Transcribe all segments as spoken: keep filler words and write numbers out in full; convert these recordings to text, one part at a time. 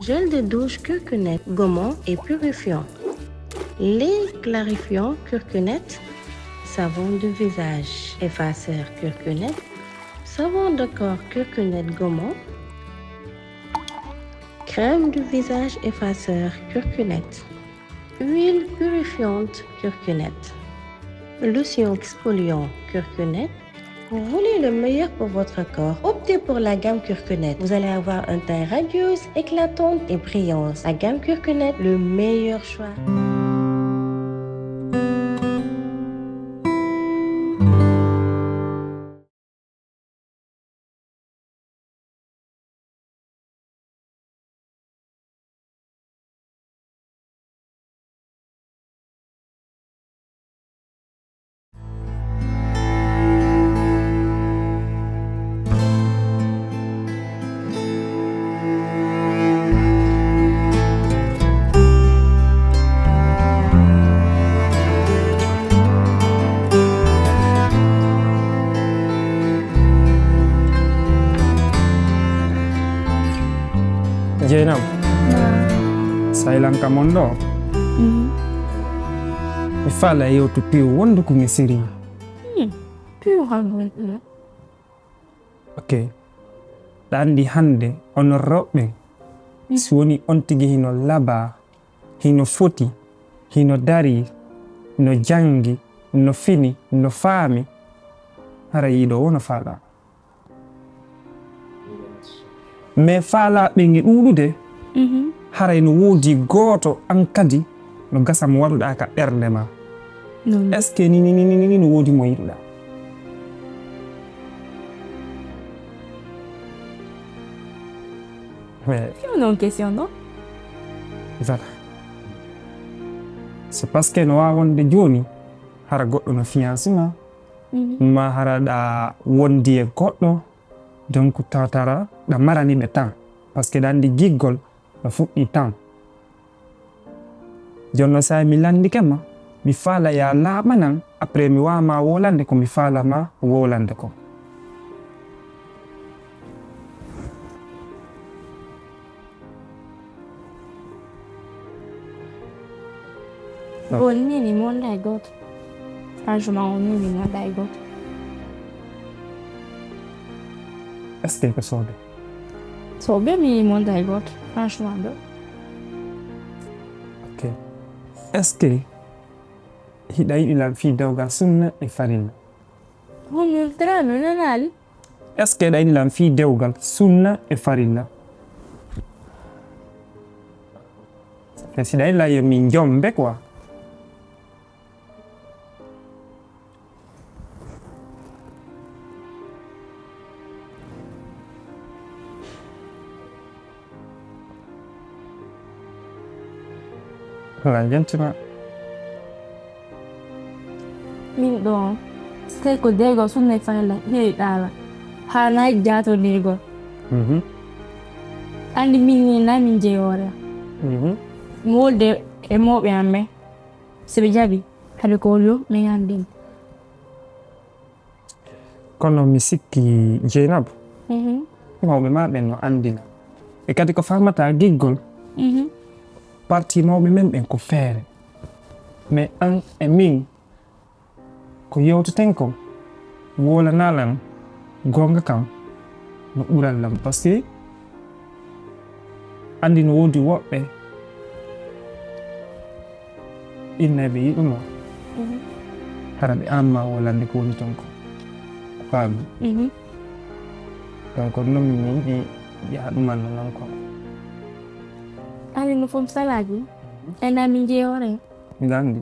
Gel de douche Kirkconnect, gommant et purifiant. Lait clarifiant Kirkconnect, savon de visage effaceur Kirkconnect, savon de corps Kirkconnect, gommant, crème de visage effaceur Kirkconnect, huile purifiante Kirkconnect, lotion exfoliant Kirkconnect. Vous voulez le meilleur pour votre corps? Optez pour la gamme Kirkconnect. Vous allez avoir un teint radieux, éclatante et brillante. La gamme Kirkconnect, le meilleur choix. Jeynab, saylanka mon ɗo, mi faala yewtu piw wondu ko mi siri. Piw handu. Ok. Ɗa anndi hannde onon rewɓe, si woni on tigi hino labaa, hino foti, hino darii, no janngi, no fini, no faami, hara yiɗo wo no faalaa. Mais faalaa ɓe ngi ɗuuɗude, haray no woodi gooto an kadi no gasa mo waɗuɗaa ka ɓernde ma. Est-ce que ni ni ni ni no woodi mo yiɗuɗaa? Yo non question non. Voilà. C'est parce que no waawi wonde jooni hara goɗɗo no fiyaasi ma, ma hara ɗa wondi e goɗɗo, donc tawtara ɗa marani ɓe temps, parce que ɗa anndi giggol no fuɗɗi temps. Jooni no sa'i mi lanndike ma, mi faala ya laaɓanan, après mi waawa ma wolande ko mi faala ma wolande ko. On nini mi wonda e gooto. Franchement, on nini mi wonda e gooto. Est-ce que ko soobee? Soobee mi mi wonda e gooto. Franchement ɗo. Ok. Est-ce que hiɗa yiɗi lan fii dewgal sunna e farilla? Honɗun tara mi nanaali. Est-ce que hiɗa yiɗi lan fii dewgal sunna e farilla? Mais si hiɗa yiɗi lan yo min jombe quoi. Wala jantima. Min ɗo sey ko dewgal sunna e farilla heewi ɗaala haa nayi jaatondirgol. Anndi min ni na min jeyoore. Mi wolde e mawɓe am ɓe, si ɓe jaɓi haɗi ko yo min anndin. Kono mi sikki Jeynab, mawɓe ma ɓen no anndina. E kadi ko faamata giggol, parti mawɓe men ɓen ko feere. Mais an e min, ko yewteten kon, wolana lan goonga kan no ɓural lan. Parce que anndi no woodi woɓɓe inna ɓe yiɗuno hara ɓe amma wolande ko woni ton ko. Faami? Donc non mi yiɗi yaha ɗuman no non ko. Anndi no fof salaaji en ami jeyoore. Miɗa anndi.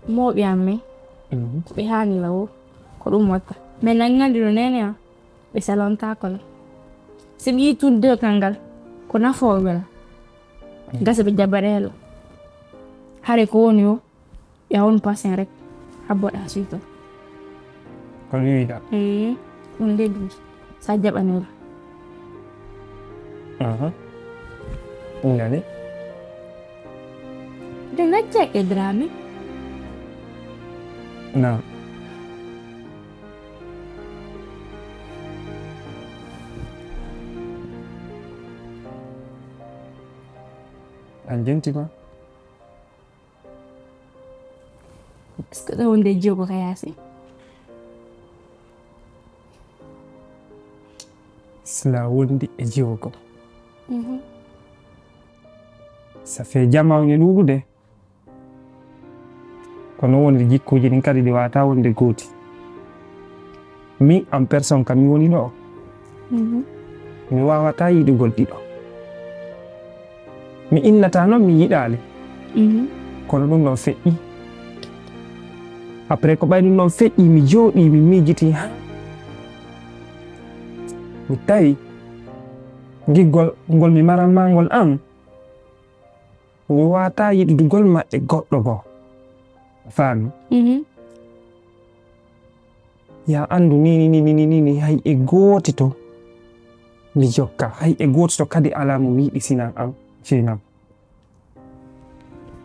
Mawɓe am men ko ɓe haani la wo ko ɗum watta. Mais nanngandi no neene am ɓe salontaako la. Si ɓe yii tun dewtal ngal ko nafooɓe la. Gasa ɓe jaɓaɗee la. Hare ko woni o ɓe a won patient rek habboɗaa suyto. Ko wiwiɗa. Ɗum de ɗum sa jaɓanima. Nani. Ɗum gaccake drame. Non. A jenti ma? Est-ce que ɗo wonde jiyogo ka yaasi? Sila wondi e jiwogo. Ça fait jamaw ne ɗuɗude. Kono wonde jikkuji ɗin kadi ɗi wata wonde gooti. Min en personne kam mi woni ɗo. Mi wawata yiɗugol ɗiɗo. Mi innata noon mi yiɗaali. Kono ɗum ɗon feƴƴi. Après ko ɓay ɗum ɗon feƴƴi mi jooɗi mi miijiti ha mi tawi giggol ngol mi maran ma ngol an mi wata yiɗudugol ma e goɗɗo goo. Faami? Ya anndu nini nini nini hay e gooti to mi jokka hay e gooti to kadi alaa mo mi yiɗi sinan an sinam.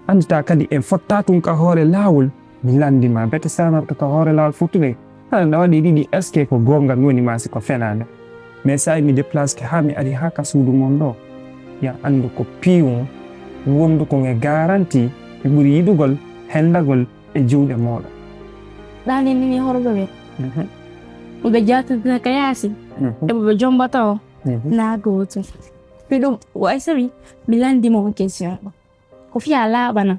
Anndita kadi en fotta tun ka hoore laawol mi lanndi ma bete sanarta ka hoore laawol fottuɗen hana na waɗi ɗiɗi est ce que ko goonga mi woni ma si ko fenaande. Mais sa'i mi déplace ke haa mi ari haa ka suudu mon ɗo ya anndu ko piiwun wondu kon e garanti mi ɓuri yiɗugol hendagol e juuɗe mooɗon. Ɗani nini horɓe ɓe ɓe jaatidina ka yaasi e ɓe jombata o na gooto. Fi ɗum o ay sawi mi landi mo question ɗo ko fiya laaɓana.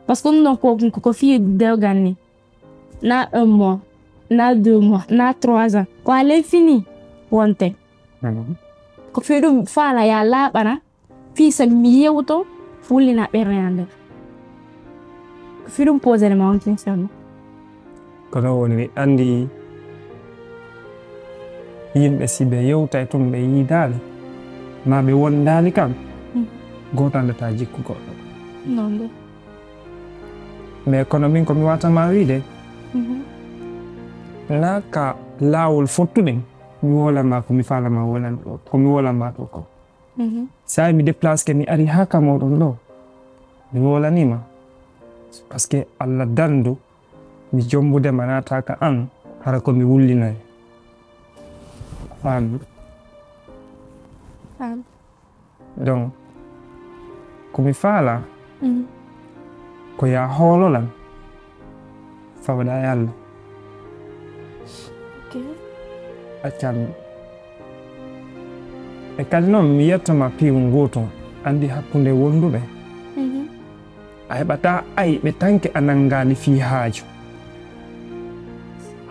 Parce que ɗum ɗon ko ko fi dewgal ni na un mois na deux mois na trois ans ko à l'infini wonte. Ko fi ɗum faala ya laaɓana fii so mi yewto wullina ɓernde an nden. Ko fi ɗum posere ma on question ɗum. Ko ɗon woni mi anndi yimɓe si ɓe yewtay tun ɓe yiidaali ma ɓe wondaali kam gooto anndata jikku goɗɗo. Non de. Mais kono min ko mi wata ma wiide na ka laawol fottuɗen mi wolan ma ko mi faalama wolan ɗo ko mi wolan ma ɗo ko. Sa'i mi déplace ke mi ari haa ka moɗon ɗo mi wolanima parce que allah dandu mi jombude ma nataka an hara ko mi wullinay. Faami? Donc ko mi faala ko ya hoololan fawaɗa e allah. Accanmi e kadi noon mi yettoma piiw ngootum anndi hakkunde wonduɓe a heɓata ayɓe tanke a nanngaani fii haaju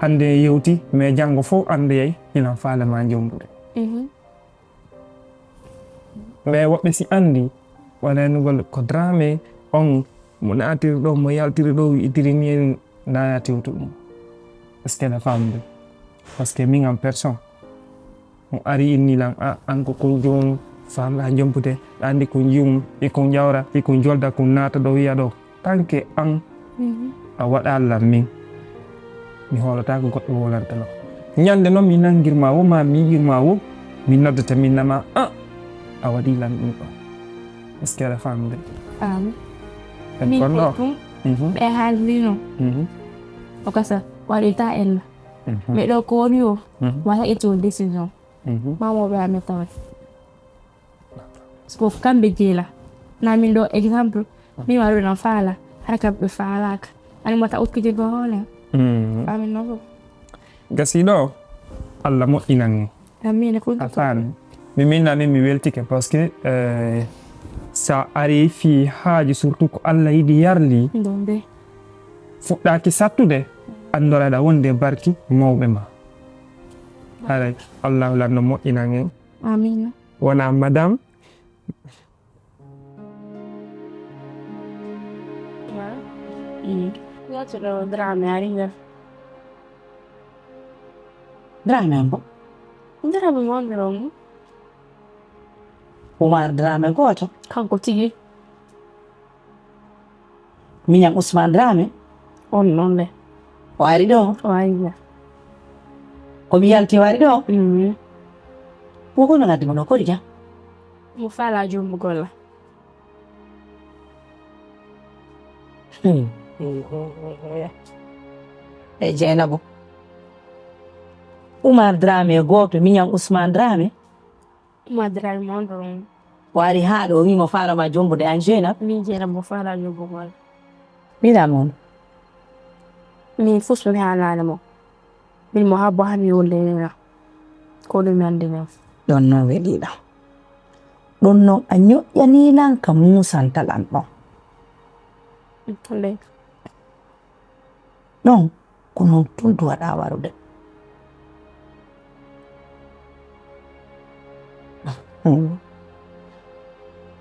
hannde en yewti mais janngo fof anndeyay hinan faale ma jombude. Mais woɓɓe si anndi wonanugol ko drame on mo naatiri ɗo mo yaltiri ɗo wi'itiri ni en naya tewtu ɗum est ce que na famde parce que min en personne mo ari inni lan a an ko kun jum famɗa jompude anndi kun jum ikun jawra ikun jolda kun naata ɗo wiya ɗo tanke an a waɗa lammin mi hoolataako goɗɗo wolantano ñande noon mi nangirma wo ma mi yi'irma wo mi noddata min nama a a waɗi lan ɗum ɗo est ce que aɗa famde Faami. Min ko tum ɓe haalrino o kasa waɗita ella mais ɗo ko woni o wata ƴettugol décision mamoɓe amen tawata. Ko kamɓe jeela na min ɗo exemple min waɗuɓe no faala hara kamɓe faalaka ani mota ukkitiri ko hoole amin no fof. Gasi ɗo allah moƴƴinan en. Amina ko a faami. Mi minna min mi weltike parce que euh, sa ari fi haaji surtout ko allah yiɗi yarli ɗum de fuɗɗaki sattude andoraɗa wonde barki mawɓe ma haray allahu lanno moƴƴinan en. Amina. Wona madame. Yaltuɗo drame ari nder. Drame ambo. Drame mo wonde ɗon mo. Umar drame goto. Kanko tigi. Miñam Ousmane Dramé. On noon le. O ari ɗo. O ari ɗo. Ko mi yalti o ari ɗo. Ko kono ngaddi mo ɗo kori jam. Mo fala jombo golla. E Jeynabo. Oumar Dramé gooto, miñam Ousmane Dramé. Oumar Dramé mawɗo ɗon. O ari haa ɗo, o wi mo faala ma jombude an Jeynab. Min Jeynab mo faala jombugo. Mbiɗa mon. Min fus mi haalani mo. Min mo habbo hani wolle nena. Ko ɗum mi anndi non. Ɗon noon weliɗo. Ɗon noon a ñoƴƴani lan ka muusanta lan ɗon. Ɗon ko noon tun duwaɗa warude.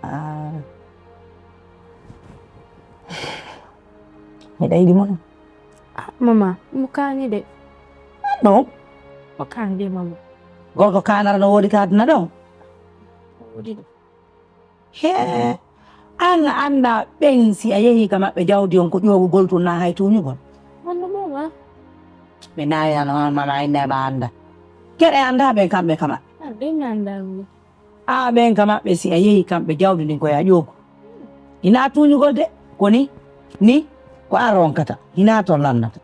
Ah. Miɗa yiɗi mo non. Ah, mama, mo kaani de. No? Mo kaani de, mama. Gorko kaanara no woodi ka aduna ɗon? Woodi de. Hee, an a anndaa ɓen si a yehii ka maɓɓe jawdi on ko ƴoogugol tun naa hay tuuñugol? Wonno mama. Mi naayano on mama inne ma annda. Keɗe anndaa ɓen kamɓe ka maɓɓe. Ah, ɓen mi anndaa ɗum. A ɓen ka maɓɓe si a yehii kamɓe jawdi ndin ko ya ƴoogu. Hinaa tuuñugol de, ko ni, ni, ko an ronkata, hinaa ton lannata.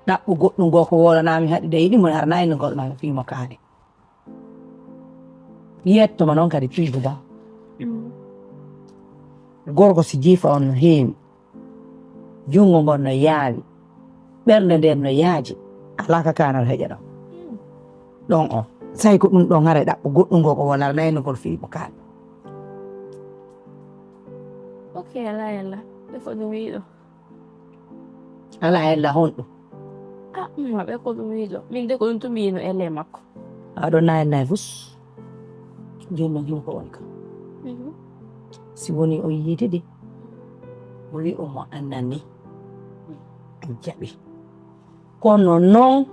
Ɗaɓɓu goɗɗum goo ko woolanaa mi haɗi de yiɗi mo arnaa innugol ma fii mo kaani. Yetto ma non kadi piiduɗaa. Mm. Gorko si jiifa on no heewi. Junngo ngon no yaawi. Ɓernde nden no yaaji. Alaa ka kaanal heƴa ɗon. Mm. Ɗon o. Say ko ɗum ɗon haray ɗaɓɓu goɗɗum goo ko wonara naynugol fii mo kaani. Ok, alaa yalla. Ɓe ko ɗum wi'i ɗo. Alaa yalla honɗum? Ah, mi ma ɓe ko ɗum wi'i ɗo. Min de ko ɗum tun mi yi'ino elle makko. Aɗo nayi nayi fus. Jooni non himo ko woni ka. Mhm. Si woni o yiiti ɗi. O wi'i o mo annani. A jaɓi. Kono non,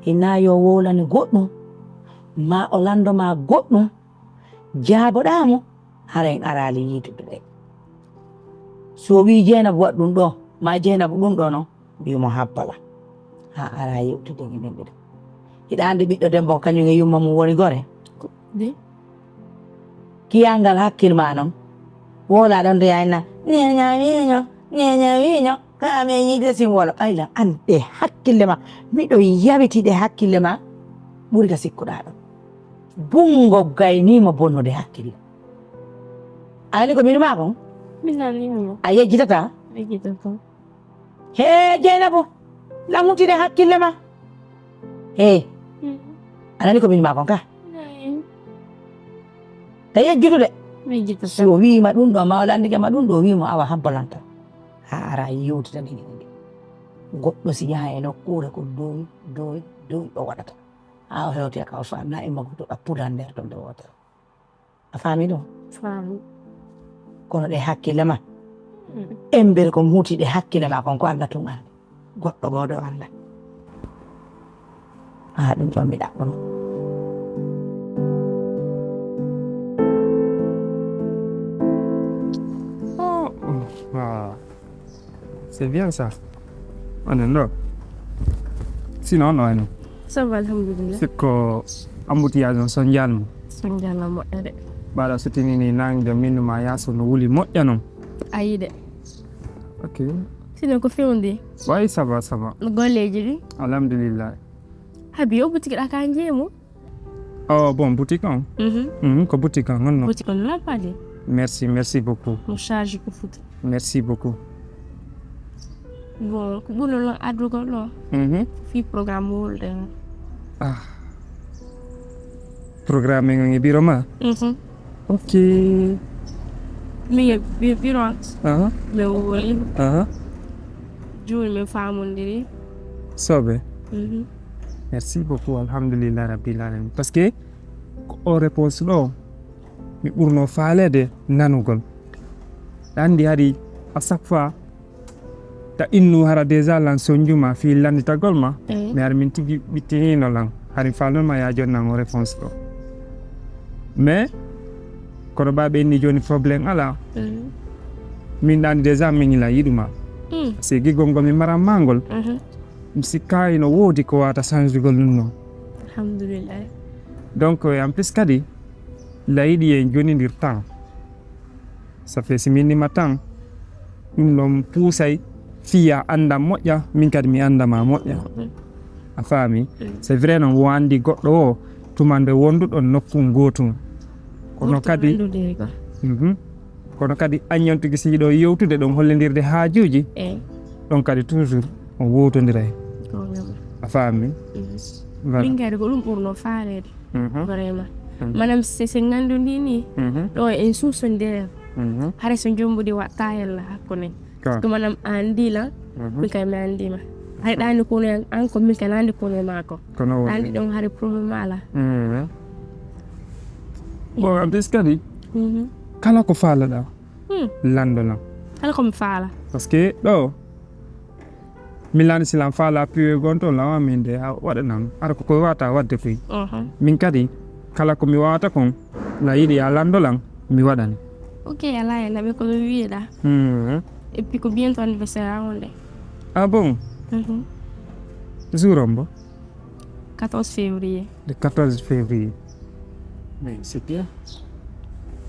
hinaa yo wowlane goɗɗum, maa o lanndo maa goɗɗum, jaaboɗaa mo, hara en araali yiitude ɗe. So o wii Jeynabu waɗ ɗum ɗoo, maa Jeynabu ɗum ɗoo non, mbii mo habbala. Haa ara yewtude e min ɗiɗo. Hiɗa anndi ɓiɗɗo debbo ko kañum e yumma mum woni gore? Ko, de. Kiyal ngal hakkil ma non. Wowlaa ɗon de yayna. Ñeña wiño, ñeña wiño. Ka amen yiide sin wolo. Ay lan, an ɗe hakkille ma. Miɗo yawiti ɗe hakkille ma. Ɓuri ka sikkuɗaa ɗon. Bunngo gaynii mo bonnude hakkille. A nani ko mbiimi maa kon? Mi nanii mo. A yejjitataa? Mi yejjitataa. Hee, Jeynabu, lan huntide hakkille ma. Hee, mm, a nani ko mbiimi maa kon ka? Nayi. Ta yejjutude. Mi yejjitataa. Si o wi'i ma ɗum ɗoo, maa o lanndike ma ɗum ɗoo, o wi'i mo awa habbo lan tan. Haa ara yewtita ɗi ɗiɗi. Goɗɗo si yaha e nokkuure ko doy, doy, doy o waɗata. Haa o hewti e ka o faamna e magguto ɗa pulan nder ton nde wootere. A faami ɗum? Faami. Kono ɗe hakkille ma. Mm. Embere ko muuti ɗe hakkille ma kon ko Allah tun anndi. Goɗɗo gooto anndaa. Haa ɗum ɗon mi ɗaɓɓuno. Oh, ah. C'est bien ça. On est là. Sinon, non, non. Ça va, alhamdulillah. C'est que embouteillage on sonjal mo. Sonjal mo moƴƴere. Baɗa so tinini nangue min ma yaso no wuli moƴƴa non. Ayi de. Ok. Sinon ko fewndi. Oui, ça va, ça va. No golleji ɗi? Alhamdulillah. Abi o boutique ɗa ka jeemo? Oh, bon, boutique on. Mhm. Mhm, ko boutique on, non, non. Boutique on, non, pas de. Merci, merci beaucoup. Mo charge ko foti. Merci beaucoup. Bon, ko ɓurno non adrugol ɗo. Mhm. Fii programme wulde. Ah. Programme ngon e biro ma? Mhm. Ok. Mi e bi-, biro. Aha. Mi wuli. Aha. Juuni min faamondiri. Sobe. Mhm. Merci beaucoup, alhamdulillah rabbil alamin. Parce que ko o réponse ɗo, mi ɓurno faaleede nanugol. Ɗa anndi hari, à chaque fois, ta innu hara déjà lan sonjuma fii lannditagol ma, eh, mi hari min tigi ɓittinino lan. Hari falnol ma ya jonni lan o réponse ɗo. Mais, kono ɓa ɓe inni jooni problème ala. Mhm. Min ɗa anndi déjà min ila yiɗuma. Mm. Parce que giggol ngol mi maran ma ngol. Mhm. Mi sikkayi no woodi ko wata changugol ɗum non. Alhamdulillah. Donc, en plus kadi, layɗi en jonindir tan. Ça fait si min nima tan, ɗum ɗon puusay fiya anndam moƴƴa, min kadi mi anndama moƴƴa. Mm. A faami? Mm. C'est vrai non, wo anndi goɗɗo o, tuma nde wonduɗon nokku ngootu. Kono kadi, mhm. Kono kadi aññantuki si yiɗo yewtude ɗon hollindirde haajuuji, ɗon kadi toujours on wowtondiray. A faami? Voilà. Min kadi ko ɗum ɓurno faaleede. Mhm. Vraiment. Mhm. Manam se, se ngandu ndi ni, mhm, ɗo en suusondire. Mhm. Hare so jombude watta hella hakkunde. Ka. Ko manam an dila, mhm, min kay mi andima. Hari ɗani kono an, an ko min kay nandi kono e mako. Kono woni. Ɗani ɗon hari problème ala. Mhm. Bon, en plus kadi, mhm, kala ko faalaɗa, hmm, lanndo lan. Kala ko mi faala. Parce que ɗo, mi lani si lan faala piwe gonto lan, min de, a waɗa nan. Ara ko ko wata wadde koy. Mhm. Min kadi, kala ko mi wawata kon, na yiɗi a lanndo lan, mi waɗani. Ok, ala e laɓe ko mi wiyeɗa. Mhm. Et puis ko bientôt anniversaire a wonde. Ah bon? Mhm. Jour on bo? Quatorze février. Le quatorze février. Mais c'est bien.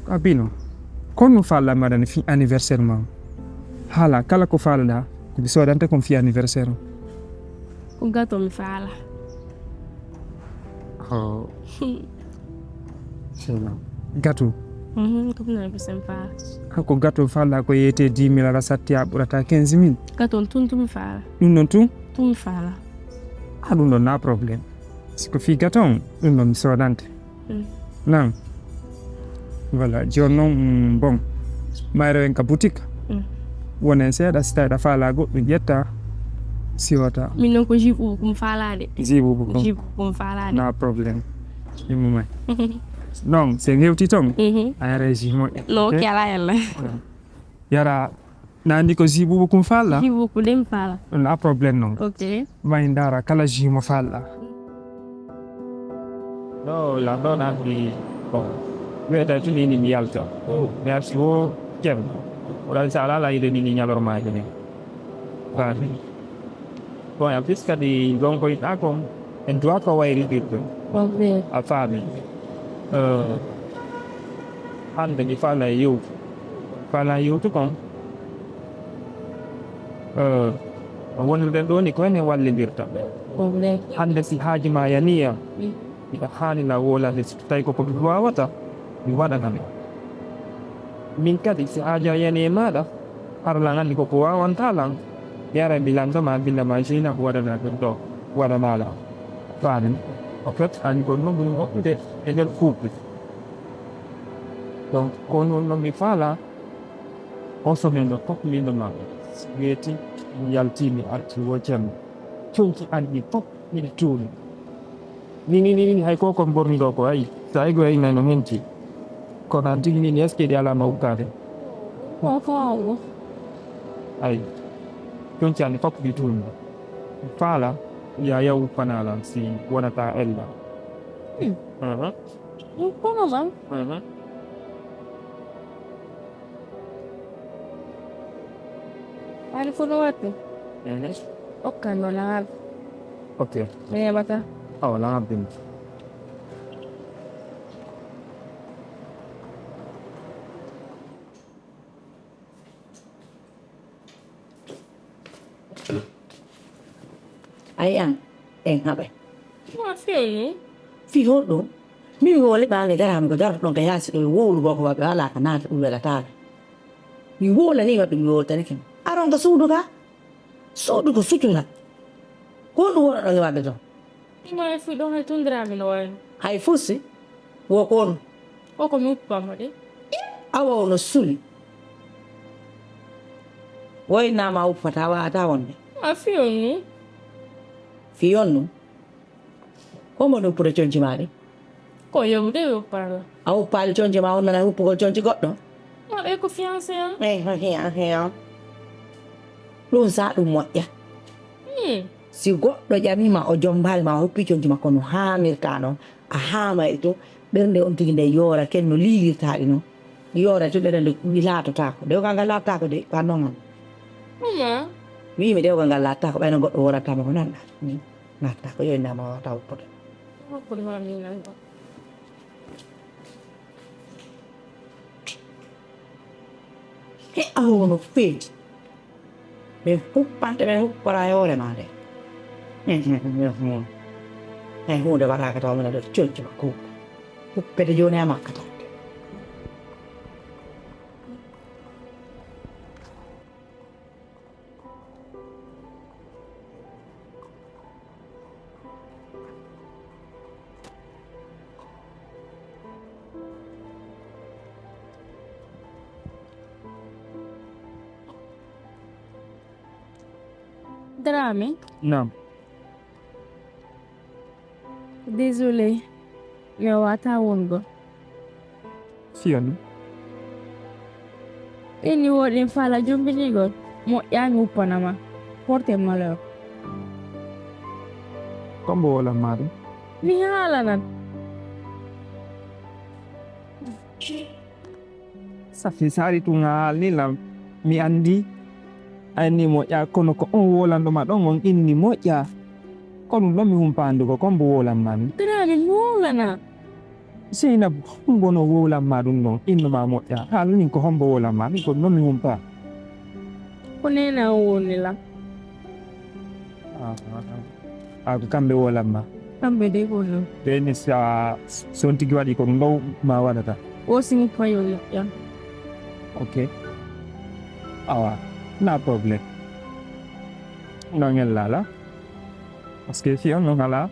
Abino, kono falla maɗani fi anniversaire ma? Hala, kala ko falaɗa, ko mi sodante kon fi anniversaire o. Ko gato mi fala. Oh. Sino. Gato. Mhm, ko fina mi fala. Ha, ko gato fala ko yete dix mille ala satti a ɓurata quinze mille. Gato on tun tun mi fala. Ɗum ɗon tun? Tun mi fala. Ah, ɗum ɗon na problème. Si ko fii gato on, ɗum ɗon mi soodante. Mm. Nan. Voilà, jooni noon, mm, bon. Mayre en ka boutique. Mm. Wonen seeɗa, si tawi ɗa faalaa goɗɗum, ƴetta, siwata. Min noon ko jus ɓuuɓu ko mi faalaade. Jus ɓuuɓu ko? Jus ɓuuɓu ko mi faalaade. Na problème. Immu may. Non, si en hewti toon, mhm, a yaray jus moƴƴo. Non, ok, alaa yalla. Yara, na anndi ko jus ɓuuɓu kum faalla? Jus ɓuuɓu ɗum faala. Ɗum a problème non. Ok. May ndaara kala jus mo faalla. No, la ɗon anndi, bon, wiyata tun ini mi yalta. Merci wo kem. Oɗan sa ala la ide ni ñalormaaji ni. Faami. Bon, en plus kadi, donc, ko yiɗɗa kon, en duwa ko wayri ɗirɗo. Ok. A faami. Euh, hannde mi faala e yewtu. Faala e yewtu kon, euh, wonirɗen ɗo ni ko enen wallindirta. Ok. Hannde si haaji ma yaniya, mm, miɗa haani na wolande si tawi ko ko mi wawata, mi waɗana mi. Min kadi si haaji a yani e maɗa, hara lan anndi ko ko wawanta lan, mi ara mi lanndo ma, billa ma jina ko waɗana ɗum ɗo, waɗana lan. Faami. En fait, anndi ko non ɗum moƴƴude e nder couple. Donc, ko non non mi faala, on semaine ɗo fof min ɗo ma. Weeti, mi yalti, mi arti wo jamma. Conci anndi fof, miɗo tuuni. Ni, ni, ni, ni, hay ko kon borni ɗo ko, ay. Sa ego ay nano henti. Kono an tigi ni, ni est-ce que ɗi alama ukkaade? Ko ko. Ay. Ɗum cani fof ɗi tuuni. Faala, ya yaw uppana lan si wonata ella. Hmm. Aha. Ɗum kono man. Aha. Ari ko no waɗde? Mhm. Okkan no laŋal. Ok. Mi heɓata. Awa laŋal bimbi. Ay an, en haɓay. Wa fewni. Fi honɗum? Min mi wole ɓaange daraami ko darata ɗon ka yaasi ɗo e wowlu boko waɓe alaa ka naata ɗum welataaka. Mi wowlanii waɗɗum mi wowltanike. Aron ka suudu ka? Suudu ko sutura. Ko ɗum wona ɗon e waɗde ɗon? Ima e fuɗɗo hay tun daraami no wayi. Hay fusi? Wo ko on? Ko ko mi uppamo de. Awa ono suli. Woy nama uppata wata wonde. A fiyonnu? Fiyonnu? Ko mo ɗum puro conci ma ɗi? Ko yoɓude yoppano. A uppaali conci ma on nana uppugol conci goɗɗo? Maɗa e ko fiancé am? Eh, eh, eh, eh. Ɗum sa ɗum moƴƴa. Hmm. Si goɗɗo ƴamima o jombaali ma o hoppi conci makko no haamirta noon, a haamay ɗum, ɓernde on tigi nde yoora ken no liilirta ɗi noon. Ɗi yoora to ɓernde nde ɗi laatotaako. Dewgal ngal laatotaako de, ka noon am. Mama. Wiimi dewgal ngal laatotaako, ɓayno goɗɗo woratama ko nanɗa. Hmm. Natta ko yo innama wata woppude. Woppude ma min nan ɗo. He awo no feewi. Ɓe huppante ɓe huppora e hoore ma de. Hay huunde waɗaaka taw mbiɗa ɗo colci makko. Uppete jooni e makka tan. Dramé. Naam. Désolé, mi wata wongo. Siyoni. Inni woɗin fala jumbinigol. Moƴƴa mi uppanama. Porte malheur. Kombo wolan ma ɗum? Mi haalanan. Safi sari tun a haalni lam, mi andi. Anni moƴƴa, kono ko on wolanɗo ma ɗon on inni moƴƴa. Ko ɗum ɗon mi humpa andugo ko hombo wolan ma ɗum. Tana mi wolana. Seynab, hombo no wolan ma ɗum ɗon inno ma moƴƴa? Haalnin ko hombo wolan ma ɗum, ko ɗum ɗon mi humpa. Ko nena on woni lam. Ah, ah, ah. Ah, ko kamɓe wolan ma? Kamɓe de ko non. Ɓe ni sa, si on tigi waɗi ko ɗum ɗo ma waɗata? O simi payo moƴƴa. Ok. Awa, na problème. Non en lala. Parce que si on non ala,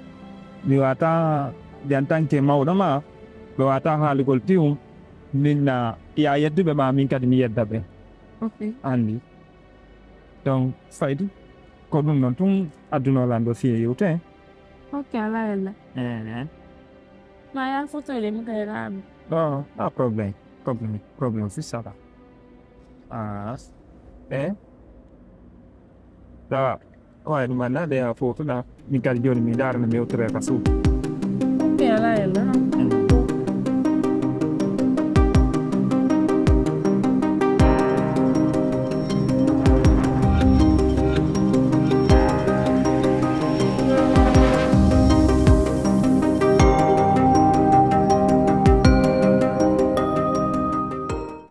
mi wata, en tant que mawɗo ma, mi wata haalugol piwum, min na ya yedduɓe ma, min kadi mi yedda ɓe. Ok. Andi. Donc, Faydu, ko ɗum noon tun adduno lan ɗo fiye yewte. Ok, ala yalla. Eh, eh. Ma ya foto de mi kay raami. Non, pas problème. Problème, problème, c'est ça là. Ah. Eh? Ça va. Ouais, ɗum annda de ya foto na. Min kadi jooni mi ndaara no mi yewtere ka suudu. Ok, ala yalla.